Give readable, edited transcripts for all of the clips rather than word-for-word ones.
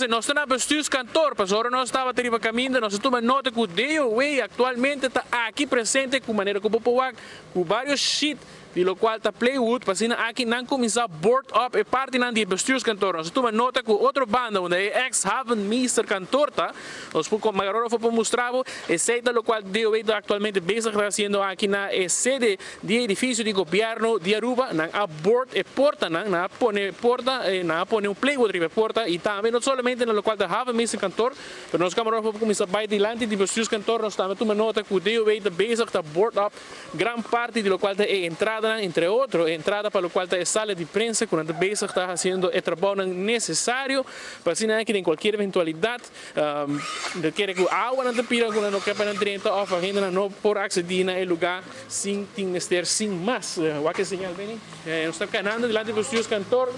Nos ta na bestuurskantoor, pasobra nos tabata riba kaminda, nos a tuma nota ku DOW aktualmente ta aki presente ku manera ku bo por wak ku varios sheet di lokual ta plywood pa asina aki nan kuminsá board up e partinan di e bestuurskantoor. Nos a tuma nota ku otro banda unda e ex havenmeesterkantoor ta, nos por magarora for por mustra bo esei ta lokual DOW ta aktualmente bezig ta hasiendo aki na e sede di e edifisio di gobièrnu di Aruba. Nan a board e portanan, nan a pone porta, nan a pone un plywood riba e porta i tambe no solamente na lokual ta havenmeesterkantoor, pero nos kamarógrafo por kuminsá bai dilanti di bestuurskantoor. Nos tambe a tuma nota ku DOW ta bezig ta board up Gran parti di locual ta e entradanan, entre otro e entrada pa locual ta e sala di prensa cu nan ta bezig ta haciendo e trabounan necesario pa asina aki den cualkier eventualidad ta kere cu awa nan ta pira cu nan no ke pa nan drenta of hendenan no por accedi na e lugar sin tin mester sin mas. Wak e señal beni. Nos ta canando dilanti bestuurskantoor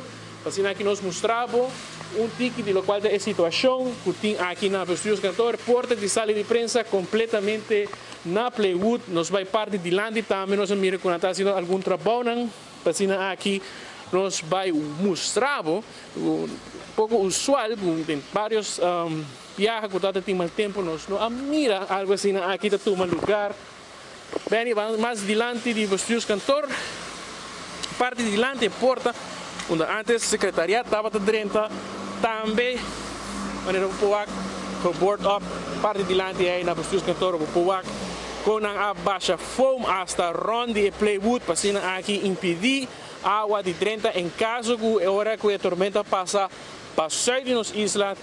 pa asina aki nos mustra bo un tiki di locual ta e situacion cu tin aki na bestuurskantoor. Porta di sala di prensa completamente Na Playwood nos bai parti dilanti tambe nos a mira ku nan ta hasiendo algun trabounan pa asina aki nos bai mustra bo un poko usual ku den varios biaha ku tabata tin mal tempu nos no a mira algu asina aki ta tuma lugar. Benny ban mas dilanti di bestuurskantoor parti dilanti e porta unda antes secretariat tabata drenta tambe manera bo por wak cu board up parti dilanti ey na bestuurskantoor bo por wak con nan a basha foam hasta rond di e playwood pa asina aki impidi awa di drenta en caso cu e ora cu e tormenta pasa pa zuid di nos isla.